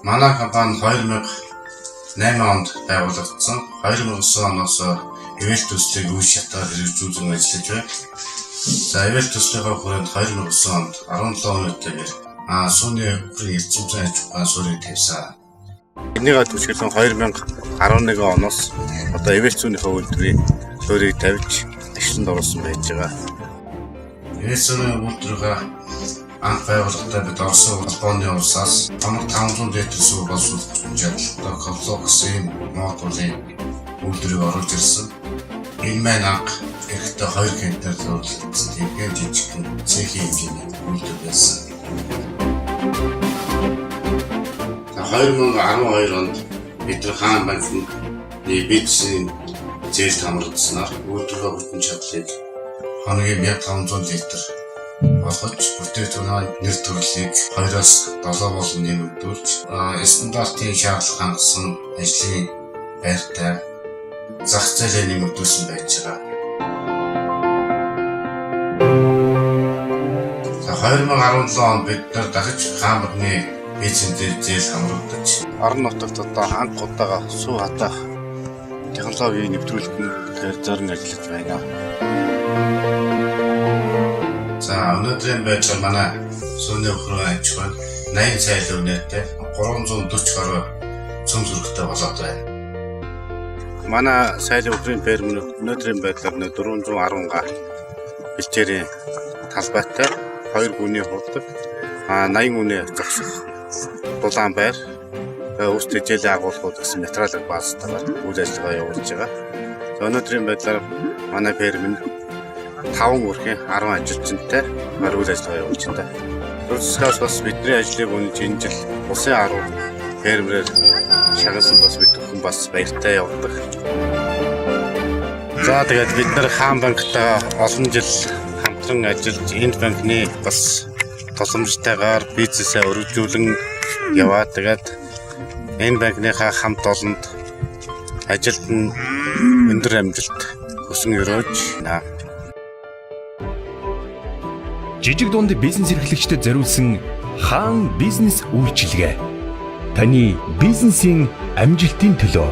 Манай компани 2008 онд байгуулагдсан. 2009 оноос ивэлт төслийг үе шатаар хэрэгжүүлэн ажиллаж байна. За, ивэлт төслийнхаа хүрээнд 2009 онд 17 үнэтэйгээр сүүний үхрийн эрдэм зүйн аж ахуйн суурийг тавьсан. Энийгээ түшиглэн 2011 оноос одоо ивэлт зүүнийхээ үйлдвэрийн суурийг тавьж ажилд оруулсан байж байгаа. Ивэлт зүүнний үйлдвэрийнхээ анх байгууллагатай бид Оросын холбооны улсаас хоног 500 литр сүү боловсруулах хүчин чадалтай Кофло гэсэн модулын үйлдвэрийг оруулж ирсэн. Энэ маань анх эрэхтэй 2 контейнер зөвлөлдсөн тийм жижигхэн цехийн хэмжээний үйлдвэр байсан. За, 2012 онд бид нар Хаан банкны бизнесийн зээлд хамрагдсанаар үйлдвэрийн хүчин чадлыг хоногийн 1500 литр болгож, бүтээгдэхүүний нэр төрлийг 2-оос 7 болон нэмэгдүүлж, стандартын шаардлага хангасан ажлын байртай зах зээлээ нэмэгдүүлсэн байж байгаа. За, 2017 онд бид нар дахиж Хаан банкны бизнесийн зээл хамрагдаж, Орон нутагт одоо анх удаага сүү хатаах технологийн нэвтрүүлэг нь тэгэхээр зорин ажиллаж байна. За, өнөөдрийн байдлаар манай сүүний үхрийн аж ахуй 80 цайл үнэтэй 340 гаруй цөм сүрэгтэй болоод байна. Манай сайлын үхрийн ферм нь өнөөдрийн байдлаар 410 га бэлчээрийн талбайтай, 2 гүний хурдаг, 80 үнэ зогсох дулаан байр, ус тэжээлийн агуулгууд гэсэн материалын баазтайгаар үйл ажиллагаа явуулж байгаа. За, өнөөдрийн байдлаар манай ферм нь 5 өрхийн 10 ажилчинтай үйл ажиллагаа явуулж байна. Засгаас бас бидний ажлыг үнэж, энэ жил улсын 10 фермерээр шагнасан, бас бид бүхэн бас баяртай явдаг. За, тэгээд бид нар Хаан банктайгаа олон жил хамтран ажиллаж, энэ банкны бас тусламжтайгаар бизнесээ өргөжүүлэн яваа. Тэгээд энэ банкныхаа хамт олонд ажилд нь өндөр амжилт хүсэн ерөөж байна. Жижиг дунд бизнес эрхлэгчдэд зориулсан Хаан бизнес үйлчилгээ. Таны бизнесийн амжилтын төлөө.